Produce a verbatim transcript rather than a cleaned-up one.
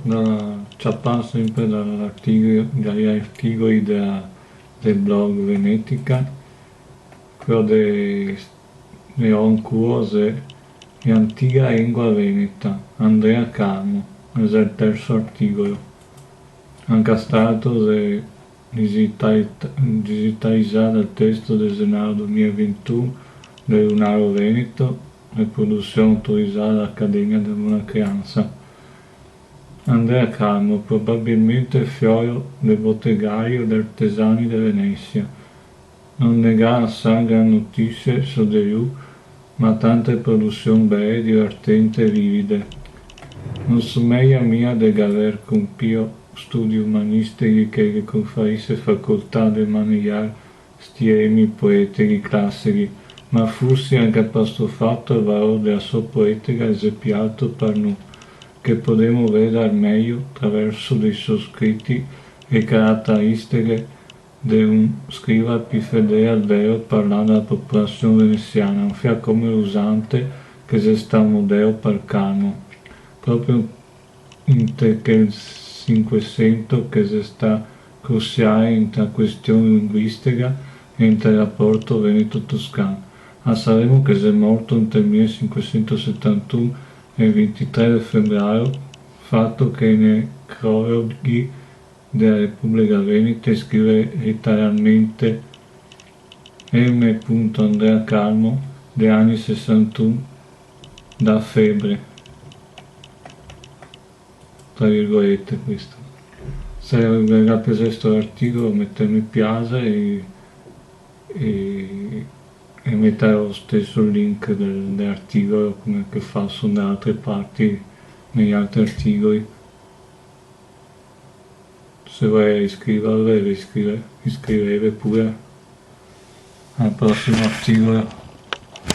Da ciapar senpre da l'artigo, dai artigoli da, del blog Venetica, queo de, de Oncuose, de Antiga Lengua Veneta, Andrea Carmo, xe el terso artigolo. Anca stato xe digitai-, digitalizà dal testo de xenaro do mila e vintun de Lunaro Veneto, de produsion autorizà da Academia de Bona Creansa. Andrea Carmo, probabilmente fioio de botegario e de artesani de Venesia. No ghe ga asà gran notisie so de lu, ma tante produsion bee, divertente e vivide. No someja mia de gaver compio studi umanisteghi che ghe conferise facoltà de manejar sti emi poeteghi claseghi, ma forsi anca par sto fato el valor de la so poetega xe pì alto par nu, che podemo vedar mejo traverso dei so scriti e carateristeghe de un scrivar pì fedel al vero parlar da la popolasion venesiana, un fià come Rosante, che xe stà un modeo par Carmo. Proprio inte chel Sinquesento che xe stà crusiale inte la question linguistega e inte el raporto veneto-toscan. A savemo che xe morto inte el mila sinquesentosetantun, el vintitré de febraro, fato che i necrologhi de la Repubblica Veneta i scrive literalmente M. Andrea Carmo, de ani sesantun, da febre, tra virgolete, questo. Se ve ga piaxesto l'articolo, metè mi piaxe e, e, e metarò lo steso link del, de l'articolo, come che faso da altre parti, nei altri articoli. Se volè iscriverve, ve iscrive-, iscriveve pure. Al prosimo articolo.